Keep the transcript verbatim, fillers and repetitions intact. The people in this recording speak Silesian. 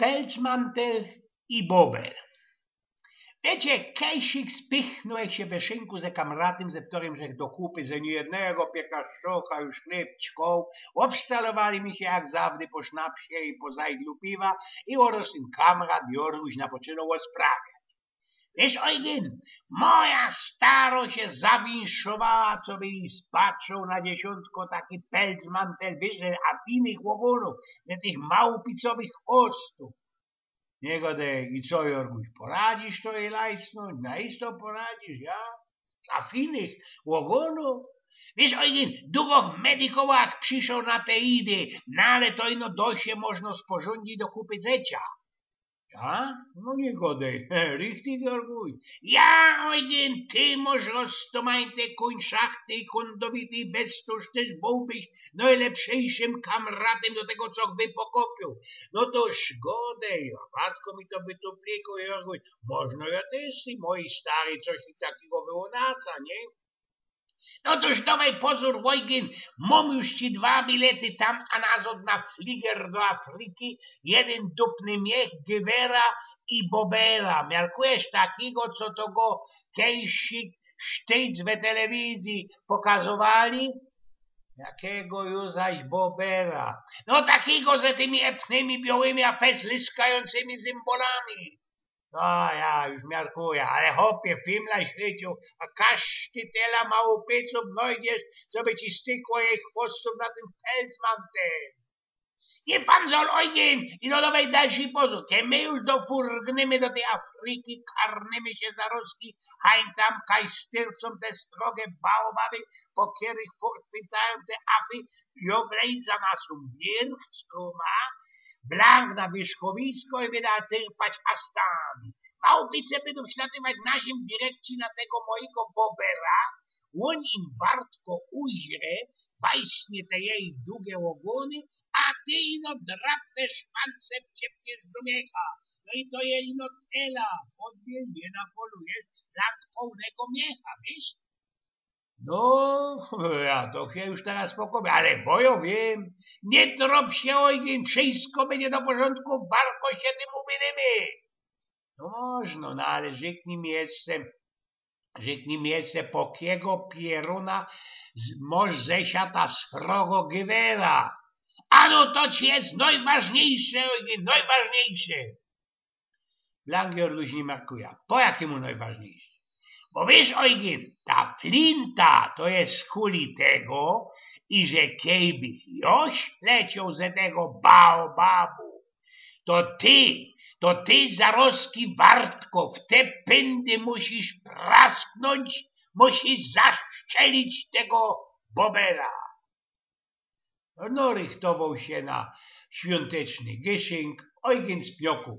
Pelcmantel i bober. Wiycie, kejsik spychnōłech sie we szynku ze kamratym, ze kerym żech do kupy ze niejednego piekarzoka już chlyb ćkoł, ôbsztalowali my sie jak zawdy po sznapsie i po zajdlu piwa i ôrŏz tyn kamrat Jorguś napoczynōł ôsprawiać. Wiysz, Ojgyn, moja staro sie zawinszowa, coby ji spatrzoł na dziesiōntko taki pelcmantel, wiysz, a finych ôgōnōw, ze tych małpicowych chwostōw. Nie godej, i co, Jorguś, poradzisz to jej lajsnōńć? Na isto poradzisz, ja? A finych ôgōnōw? Wiysz, Ojgyn, duchow medikołach prziszoł na te idy, no ale to ino do sie możno sporządzić do kupy zecia. Ja? No nie godej. Richtig, Jorguś? Ja, Ojgyn, ty możno stomajte kuń szachty i kundowity, bez to tyż bōłbyś nojlepszyjszym kamratym do tego, co by pokopiōł. No to szkodej, a wartko mi to by tu pliko, Jorguś. Możno ja tyż tej mojij starej coś takigo wyłōnaca, nie? No toż dowej pozōr, Ojgyn, mōm już ci dwa bilety tam a nazod na fliger do Afryki, jedyn dupny miech, giwera i bobera. Miarkujesz takigo, co to go kejsik sztyc we telewizji pokazowali? Jakigo już zaś bobera? No takigo ze tymi epnymi biołymi, a fest lyskajōncymi zymbolami. No, ja już miarkuja, ale chopie, fimla świeciōł, a kaszty tela małpicōw nojdziesz, coby ci stykło jej chwostōw na tym pelcmantel. Nie pan zol, Ojgyn, i no dowej dalszy pozōr. Kej my już dofurgnymy do tyj Afryki, karnymy sie zarozki, hań tam kaj styrcōm te strogie baobaby, po kerych furt chwytajōm te afy, i ôblejza nasōm wierch strōma, blank na wierzchowisko i byda tyrpać astami. Małpice bydōm śladować naszym direkcji na tego mojigo bobera, ôn im wartko uźre, bajsnie te jej dugie ôgōny, a ty ino drap te szpance wciepniesz do miecha. No i to je ino tela, podwiel nie napolujesz, blank połnego miecha, wiysz? No, ja to sie już teroz pokopiōł, ale bo jo wiym, nie trop sie, Ojgyn, wszysko bydzie do porzōndku, wartko sie tym ubydymy. No możno, no ale rzeknij mi jeszcze, rzeknij mi jeszcze, po kigo pierōna z-, mosz zesiata srogo giwera? Ano to ci je nojważniyjsze, Ojgyn, nojważniyjsze. Blank Jorguś nie miarkuja. Po jakimu nojważniyjsze? Bo wiysz, Ojgyn, ta flinta to je kuli tego, iże kej bych jo ślecioł ze tego baobabu, to ty, to ty zarozki wartko w te pyndy musisz prasknōńć, musisz zastrzelić tego bobera. No, rychtowoł sie na świąteczny gyszynk Ojgyn z Pniokōw.